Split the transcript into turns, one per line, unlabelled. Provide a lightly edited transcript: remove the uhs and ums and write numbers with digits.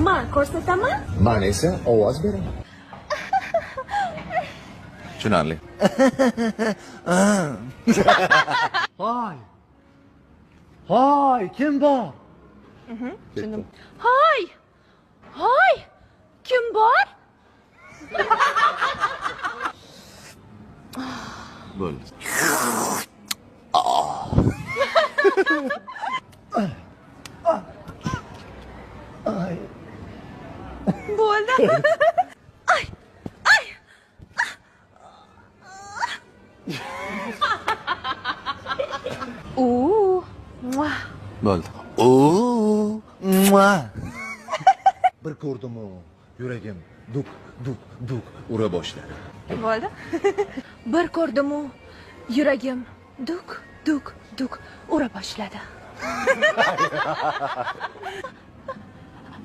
Man ko'rsataman.
Man esa ovoz beraman. Tushunarli.
Hoy. Hoy, kim bor?
Tushundim. Hoy! Hoy! Kim bor?
Bo'ldi.
Bo'ldi. Ay! Ay! U. Mua.
Bo'ldi. U, mua. Bir ko'rdim-u, yuragim duk duk duk ura boshladi.
Bo'ldi. Bir ko'rdim-u, yuragim duk duk duk ura boshladi.